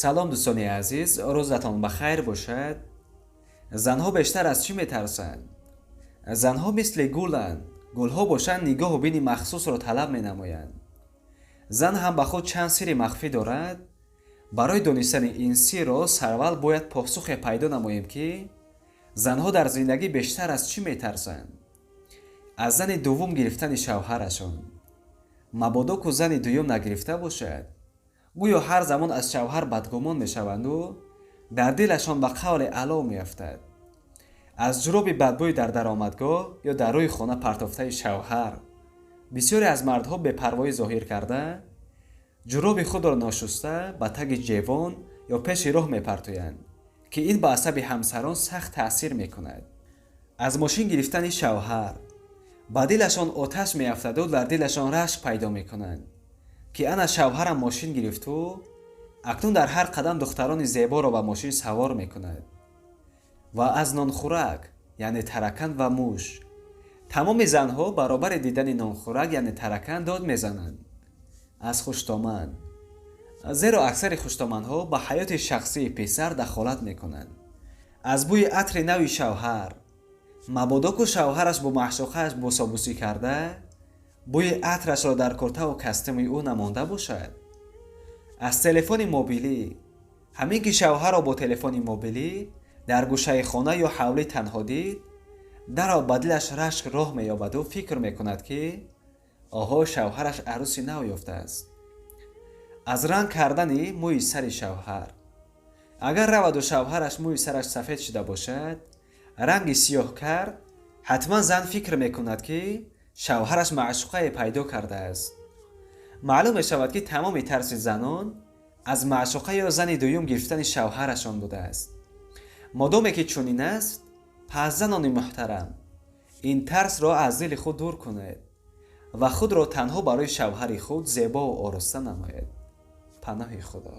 Салом, дӯстони азиз, рӯзатон ба хайр бошад. Занҳо бештар аз чӣ метарсанд? Занҳо мисли гуланд. Гулҳо бошанд, нигоҳу бини махсусро талаб менамоянд. Зан ҳам ба худ чанд сирри махфӣ дорад. Барои донистани ин сирро сараввал бояд посухе пайдо намоем, ки занҳо дар зиндагӣ бештар аз чӣ метарсанд. Аз зани дуввум гирифтани шавҳарашон. Мабодо ку зани дуюм нагирифта бошад. Гӯё ҳар замон аз шавҳар бадгумон мешаванду дар дилашон ба қавле алов меафтад. Аз ҷуроби бадбӯй дар даромадгоҳ ё дар рӯи хона партофтаи шавҳар. Бисёре аз мардҳо бепарвоӣ зоҳир карда, ҷуроби худро ношуста ба таги ҷевон ё пеши роҳ мепартоянд, ки ин ба асаби ҳамсарон сахт таъсир мекунад. Аз мошин гирифтани шавҳар. Ба дилашон оташ меафтаду дар дилашон рашк пайдо мекунанд, ки ана шавҳарам мошин гирифту акнун дар ҳар қадам духтарони зеборо ба мошин савор мекунад. Ва аз нонхӯрак, яъне таракан ва муш. Тамоми занҳо баробари дидани нонхӯрак, яъне таракан, дод мезананд. Аз хуштоман, зеро аксари хуштоманҳо ба ҳаёти шахсии писар дахолат мекунанд. Аз бӯи атри нави шавҳар. Мабодо ку шавҳараш бо маъшуқааш бособусӣ карда, бӯи атрашро дар куртаву костюми ӯ намонда бошад. Аз телефони мобилӣ. Ҳамин ки шавҳарро бо телефони мобилӣ дар гӯшаи хона ё ҳавлӣ танҳо дид, дарҳол ба дилаш рашк роҳ меёбаду фикр мекунад, ки оҳо, шавҳараш арӯси нав ёфтааст. Аз ранг кардани мӯи сари шавҳар. Агар раваду шавҳараш мӯи сараш сафед шуда бошад, ранги сиёҳ кард, ҳатман зан фикр мекунад, ки шавҳараш маъшуқае пайдо кардааст. Маълум мешавад, ки тамоми тарси занон аз маъшуқа ё зани дуюм гирифтани шавҳарашон будааст. Модоме ки чунин аст, пас, занони муҳтарам, ин тарсро аз дили худ дур кунед ва худро танҳо барои шавҳари худ зебову ороста намоед. Паноҳи Худо.